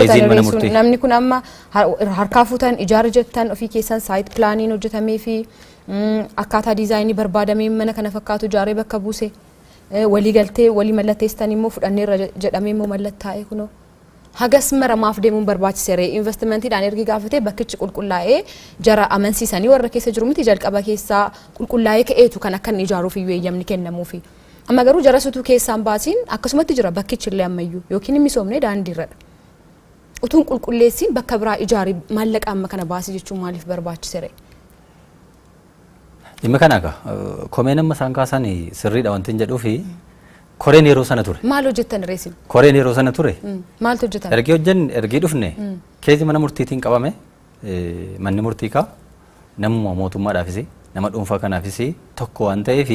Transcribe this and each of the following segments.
Keeziin mana murtii. Namni kun amma harkaa fuutan ijaara jettan, ofii keessan site planiin hojjetamee fi akkaataa designii barbaadamee mana kana fakkaatu ijaaree bakka buuse, walii galtee walii mallatteessitan immoo fudhanneerra jedhamee immoo mallattaa'e. Kunoo hagas mara maaf deemuun barbaachiseere? Investmentiidhaan ergi gaafatee bakkichi qulqullaa'ee jara amansiisanii warra keessa jiru miti, jalqaba keessaa qulqullaa'ee ka'eetu kan akka inni ijaaruuf iyyuu eeyyamni kennamuufi. Amma garuu jara sutuu keessaan baasiin akkasumatti jira. Bakkichi illee ammayyuu yookiin hin misoomne, daandiirradha. Utuun qulqulleessiin bakka biraa ijaari, maallaqa amma kana baasii jechuun maaliif barbaachisere? Dhimma kana egaa komeen amma isaan kaasan sirriidha wanti hin jedhuu fi koreen yeroo sana ture. Maal hojjettan reesin? Koreen yeroo sana ture. Maaltu hojjetame? Ergii hojjenne, ergii dhufne, case mana murtiitiin qabame. Manni murtii kaa namuma mootummaadhaafis nama dhuunfaa kanaafis tokko waan ta'eef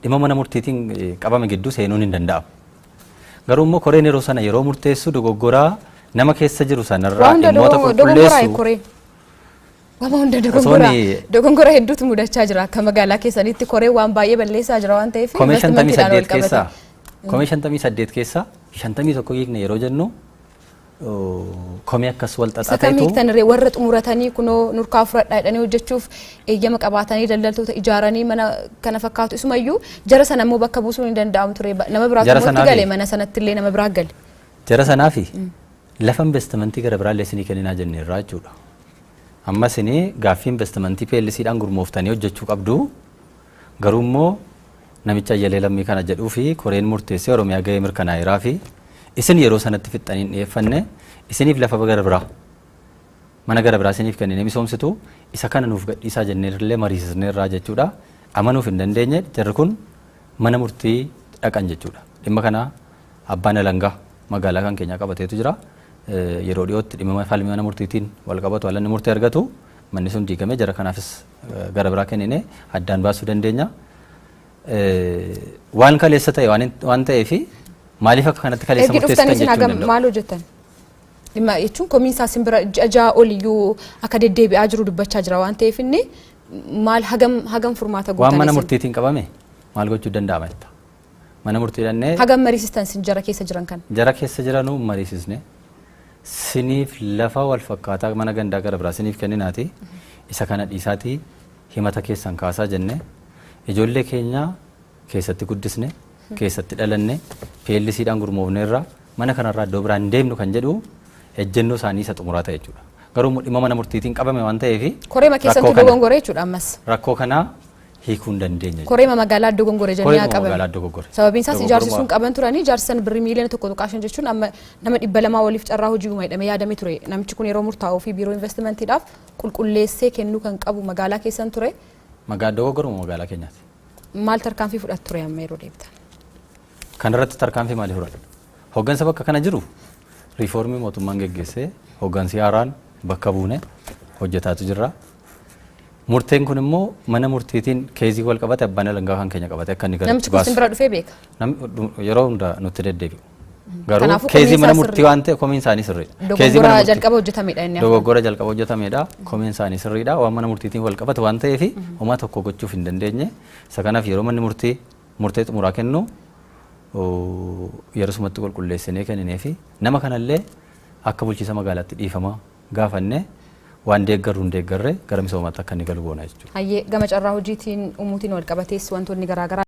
dhimma mana murtiitiin qabame gidduu seenuun hin danda'amu. Garuu immoo koreen yeroo sana yeroo murteessu dogoggoraa nama keessa jiru sanarraa Waa hunda dhimmoota dogongoraa qulqulleessu. Koreen. Waan hunda dogongoraa dogongora hedduutu mudachaa jira akka magaalaa keessanitti. Koreen waan baay'ee balleessaa jira waan ta'eef Komee shantamii investmentiidhaan saddeet wal keessaa qabate. Komee 58 keessaa 51 hiikne yeroo jennu komee akkas wal Isa xaxaa kam ta'etu hiiktan ree? Warra xumuratanii kunoo nurkaa fudhadhaa jedhanii hojjechuuf eeyyama qabaatanii daldaltoota ijaaranii mana kana fakkaatu isumayyuu jara sana immoo bakka buusuun hin danda'amu ture. Nama biraatu Jara immoo itti sanaafi- gale, mana sanatti illee nama biraa gale. Jara sanaafi lafa investmentii gara biraallee isinii kenninaa jenneerraa jechuudha. Amma isinii gaaffii investmentii PLCdhaan gurmooftanii hojjechuu qabdu. Garuu immoo namicha Ayyalee Lammii kana jedhuu fi koreen murteessee Oromiyaa gahee mirkanaa'eeraa fi isin yeroo sanatti fixxanii hin dhiyeeffanne, isiniif lafa gara biraa, mana gara biraa isiniif kenninee misoomsitu, isa kana nuuf gadhiisaa jenneerrillee mariisisneerraa jechuudha. Amanuuf hin dandeenye. Jarri kun mana murtii dhaqan jechuudha. Dhimma kana abbaan alangaa magaalaa kan keenyaa qabateetu jira. Yeroo dhiyootti dhimma falmii mana murtiitiin wal qabatu haala inni murtee argatu manni sun diigamee jara kanaafis gara biraa kennine addaan baasuu dandeenya. Waan kaleessa ta'e waan ta'eef maaliif akka kanatti kaleessa Ergi murteessitan dhuftanii isin jechuu hin hagam danda'u. maal hojjettan? Dhimma jechuun komiin isaa isin bira ji'a 6 oliyyuu akka deddeebi'aa jiru dubbachaa jira waan ta'eef inni maal hagam furmaata Waan gootan mana isin? murtiitiin qabame maal gochuu danda'ama jetta? Mana murtii dhannee Hagam mariisistan isin jara keessa jiran kana? Jara keessa jiranuu mariisisne, siniif lafa wal fakkaataa mana gandaa gara biraa siniif kenninaati isa kana dhiisaatii himata keessan kaasaa jenne. Ijoollee keenya keessatti guddisne, keessatti dhalanne, PLCdhaan gurmoofneerra, mana kanarraa iddoo biraa hin deemnu kan jedhu ejjennoo isaanii isa xumuraa ta'e jechuudha. Garuu immoo dhimma mana murtiitiin qabame waan ta'eef Koreema keessantu rakkoo kana- dogongore jechuudha ammas. Rakkoo kana hiikuu hin dandeenye. Koreema magaalaa dogongore jennee Koreema haa qabame. magaalaa dogoggore. Sababiin isaas ijaarsi sun Dogoggoruma- qaban turanii ijaarsi san birrii miiliyoona 1.5 jechuun amma nama 200 waliif carraa hojii uuma jedhamee yaadamee ture. Namichi kun yeroo murtaa'uu fi biiroo investmentiidhaaf qulqulleessee kennuu kan qabu magaalaa keessan ture. Dogoggoruma magaalaa keenyaati. Maal tarkaanfii fudhatu ture amma yeroo deebitan? Kanarratti tarkaanfii maalii fudhatu? Hooggansa bakka kana jiru riifoormii mootummaan geggeessee hooggansi haaraan bakka buune hojjetaatu jirra. Murteen kun immoo mana murtiitiin case wal qabate abbaan alangaa kan keenya qabate akka inni gara Namichi kun isin bira dhufee beeka. Yeroo hunda nutti deddeebi'u. Garuu Kanaafuu case komiin mana isaa murtii sirrii. waan ta'e komiin isaanii sirriidha. Case mana Dogoggora murtii- jalqaba hojjetamedha inni afaan. Dogoggora jalqaba hojjetamedha. Komiin isaanii sirriidha. Waan mana murtiitiin wal qabate waan ta'eef homaa tokko gochuuf hin dandeenye. Isa kanaaf yeroo manni murtii murtee xumuraa kennu yeroo sumatti qulqulleessinee kenninee fi nama kanallee akka bulchiinsa magaalaatti dhiifama gaafanne, waan deeggarru hin deeggarre gara misoomaatti akka inni galu goona jechuudha. Hayyee, gama carraa hojiitiin uumuutiin wal qabatees wantoonni garaagaraa.